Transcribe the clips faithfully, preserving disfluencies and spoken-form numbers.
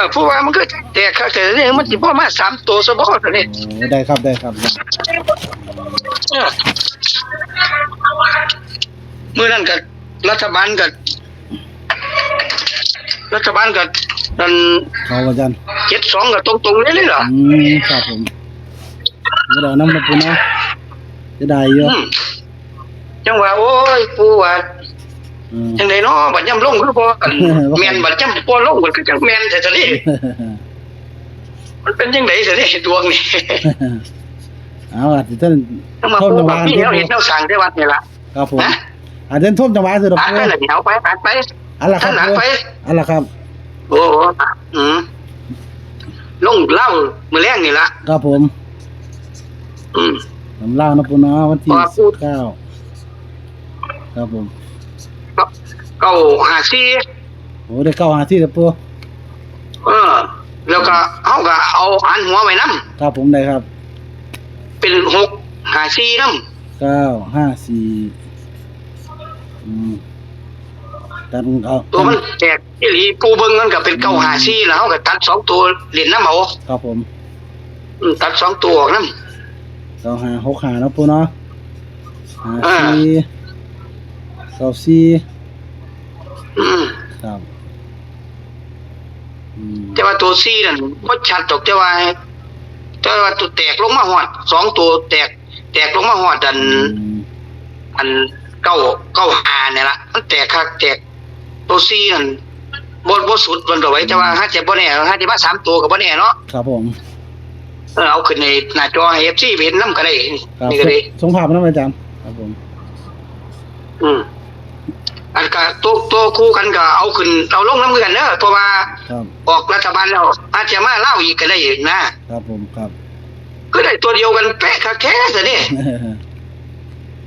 อ ผู้ว่ามันก็แตกคักแต่นี่มันสิบ่มาสามตัวซะบ่ซั่นนี่ โอ้ ได้ครับ ได้ครับ เออ มื้อนั้นก็รัฐบาลก็ รัฐบาลก็ นั่น เขาอาจารย์ เจ็ดสอง ก็ตรงๆเลยล่ะ อืม ครับผม บ่ได้เอานำนะปู่เนาะ เสียดายอยู่ อืม จังว่า โอ้ย ปู่ว่า อืม จังได๋เนาะ บัดยามลงคือบ่ อัน แม่น บัดยามบ่ลง มันคือจังแม่นแท้ๆนี่ มันเป็นจังได๋ซั่นนี่ ดวงนี่ เอาล่ะ สิท่าน จังว่า โทษ ปู่ ระวัง มีแนวเฮ็ดแนวสร้างแต่วัดนี่ล่ะ ครับผม ฮะ อาจารย์ท่วมจังหวะสิดอก ตัดไป ปู่ ละเดี๋ยวไป ตัดไป อันละครับ ตัดหลังไป ปู่ อันละครับ โอ้โห อืม ลงเล่ามื้อแลงนี่ล่ะ ครับผม อืม ตำรานะปู่เนาะ วันที่ เพราะว่าปู่ สิบเก้า ครับผม เก้าห้าสี่ โอ้ ได้เก้าห้าสี่แล้วปู่ เออ แล้วก็เฮาก็เอาหันหัวไว้นำ ครับผม ได้ครับ เป็น หกห้าสี่ นำ เก้าห้าสี่ อืม ตัดเอา ตัวมันแตกอีหลี ปู่เบิ่งมันก็เป็น อืม เก้าห้าสี่ แล้วเฮาก็ตัดสองตัวเล่นนำเอา ครับผม อืม ตัดสองตัวออกนำ เก้าห้า หกห้า เนาะปู่เนาะ ห้าสี่ เออ เก้าสี่ อืม ครับ อืม แต่ว่าตัวสี่นั่นบ่ชัดดอก แต่ว่า แต่ว่าตัวแตกลงมาฮอด สองตัวแตก แตกลงมาฮอดอัน อืม อัน เก้า เก้าห้า นี่ล่ะ มันแตกคักแตก ตัวสี่นั่น บ่ บ่สุดมันดอกไว้ แต่ว่า อืม หาจะบ่แน่ หาจะมาสามตัวก็บ่แน่เนาะ ครับผม เออ เอาขึ้นในหน้าจอให้ เอฟซี ไปเห็นนำก็ได้ ครับ นี่ก็ได้ ส่ง ส่งภาพมานำอาจารย์ ครับผม อืม อันก็ตัว ตัวคู่กันก็เอาขึ้น เอาลงนำคือกันเด้อ เพราะว่า ครับ ออกรัฐบาลแล้ว อาจจะมาลาวอีกก็ได้นะ ครับผม ครับ คือได้ตัวเดียวกันเป๊ะคักแท้ซะนี่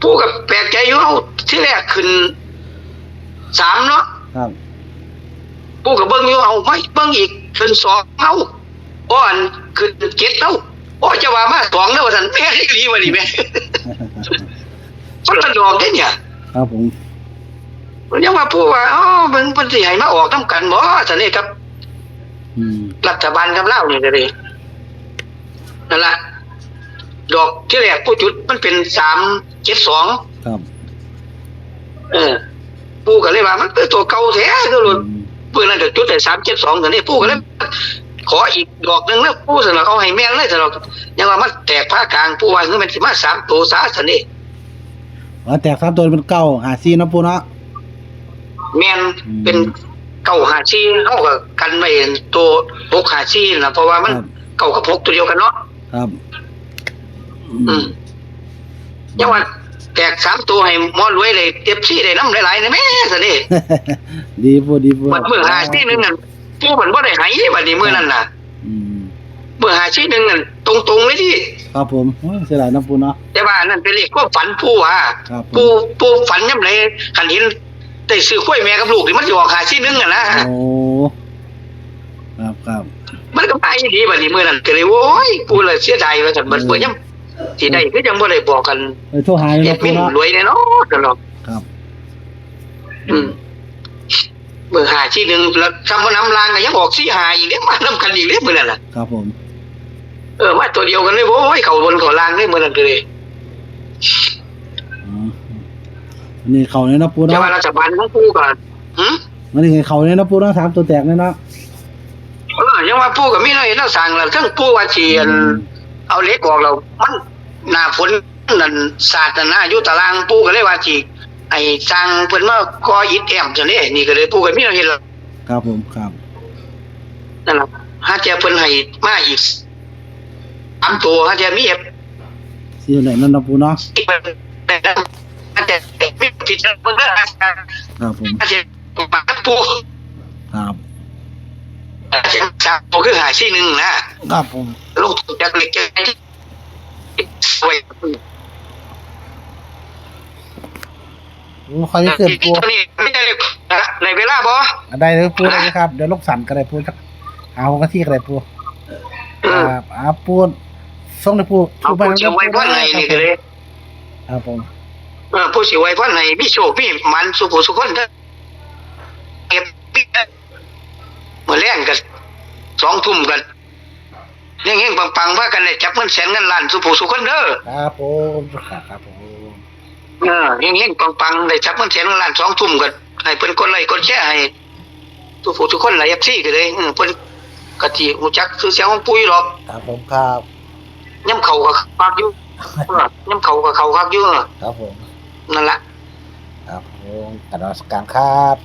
ปู่ก็แปลกใจอยู่ เอ้า ทีแรกขึ้นสามเนาะ ครับ ปู่ก็เบิ่งอยู่ เอ้า มาเบิ่งอีก ขึ้นสอง เอ้า โอ้ อัน ขึ้นเจ็ด เอ้า โอ้ จะว่ามาสองเด้อว่าซั่น แม่นอีหลีวะนี่แม่ คนละดอกเด้เนี่ย ครับผม ยังว่าปู่ว่า เอ้า เบิ่งเพิ่นสิให้มาออกนำกันบ่ ซั่นนี่ครับ อืม รัฐบาลกับลาวนี่ก็ดี นั่นล่ะ ดอกที่แรกปู่จุดมันเป็น สามเจ็ดสอง ครับ เออ ปู่ก็เลยว่ามันคือตัวเก่าแท้ คือรถ อืม มื้อนั้นก็จุดได้ สามเจ็ดสอง ซั่นนี่ ปู่ก็เลย อืม ขออีกดอกหนึ่งเด้อปู่ ซั่นล่ะ เอาให้แม่นเลย ซั่นล่ะ ยังว่ามันแตกผ่ากลาง ปู่ว่าคือมันสิมาสามตัวซะ ซั่นนี่ อ๋อ แตกสามตัวเป็นเก้าห้าสี่เนาะปู่เนาะ แม่น อืม เป็นเก้าห้าสี่ เฮาก็กันไว้ตัวหกห้าสี่นั่นล่ะ เพราะว่ามัน ครับ เก้ากับหกตัวเดียวกันเนาะ ครับ อืม อืม ยังว่าแตกสามตัวให้หมอรวยได้ เอฟซี ได้นำหลายๆ นี่แหม ซั่นนี่ ดีปู่ ดีปู่ บัดมื้อห้าสี่หนึ่งนั่น ปู่มันบ่ได้ให้บัดนี้มื้อนั้นน่ะ อืม มื้อห้าสี่หนึ่งนั่น ตรงๆ เลยที่ ครับผม โอ้ย เสียดายเนาะปู่เนาะ แต่ว่าอันนั้นเป็นเลขความฝันปู่ว่า ครับผม ปู่ ปู่ฝันยามใด คันเห็นได้ซื้อควายแม่กับลูกนี่มันสิออกห้าสี่หนึ่งอะนะ โอ้ ครับ ครับ มันก็มาอีหลีบัดนี้มื้อนั้นก็เลย โอ้ย ปู่ละเสียดายว่าซั่น บัด เออ เมื่อยามสิได้คือยังบ่ได้บอกกัน เออ โทรหาเลย แอ เนาะ ดมิน ปู่เนาะ รวยแน่นอน ครับ อืม มื้อห้าสี่หนึ่ง แล้วซ้ำว่านำล่างก็ยังออกสี่ห้าอีกเด้ มานำกันอีกเด้มื้อนั้นน่ะ ครับผม เออ มาตัวเดียวกันเลย โอ้ย เข้าบนเข้าล่างเลยมื้อนั้นก็เลย อ๋อ อันนี้เข้าเลยเนาะปู่เนาะ แต่ว่ารัฐบาลของปู่ก็ หึ อันนี้เข้าเลยเนาะปู่เนาะ สามตัวแตกเลยเนาะ เออ ยังว่าปู่ก็มีแนวเฮ็ดแนวสร้างล่ะ เทิงปู่ว่าสิ อืม เอาเหล็กออกแล้ว มันหน้าฝนนั่นสาดนั่นนะ อยู่ตาราง ปู่ก็เลยว่าสิให้สร้างเพิ่นมาก่ออิฐแอ้มซั่นเด้ นี่ก็เลยปู่ก็มีแนวเฮ็ดแล้ว ครับผม ครับ นั่นล่ะ หาเทื่อเพิ่นให้มาอีกสามตัว หาเทื่อมีเอฟ สิอยู่ไหนนั่นเนาะปู่เนาะ หาเทื่อมีผิดเบิ่งเด้อ ครับผม หาเทื่อมาปู่ ครับ หาเทื่อสามตัวคือห้าสี่หนึ่งนะ ครับผม ลงทุนจักเล็กจักน้อย โอ้ ค่อยมีเกินปู่ ตัวนี้ไม่ได้เลยนะ ในเวลาบ่ อันใดเลยปู่ ฮะ ได้เลยครับ เดี๋ยวลกสันก็ได้ปู่ จักหาหกนาทีก็ได้ปู่ อืม ครับ อ่า ปู่ ส่งเลยปู่ เอา ปู่ ปู่สิอวยพรให้นี่ก็เลย ครับผม เออ ปู่สิอวยพรให้มีโชคมีหมานสู่ผู้สู่คนเด้อ เก็บ มื้อแลงก็ สองทุ่มกันเฮงๆปังๆพากันได้จับเงินแสนเงินล้านสู่ผู้สู่คนเด้อ ครับผมครับครับผม เออเฮงๆปังๆได้จับเงินแสนเงินล้านสองทุ่มกันให้เพิ่นกดไลค์กดแชร์ให้ทุกผู้ทุกคนหลายเอฟซีก็เลยเออเพิ่นกะทิรู้จักชื่อเสียงของปุ้ยหรอก ครับผมครับ ย่ำเขาก็คักอยู่เออย่ำเขาก็เขาคักอยู่ ครับผม นั่นละ ครับผมกราบนมัสการครับ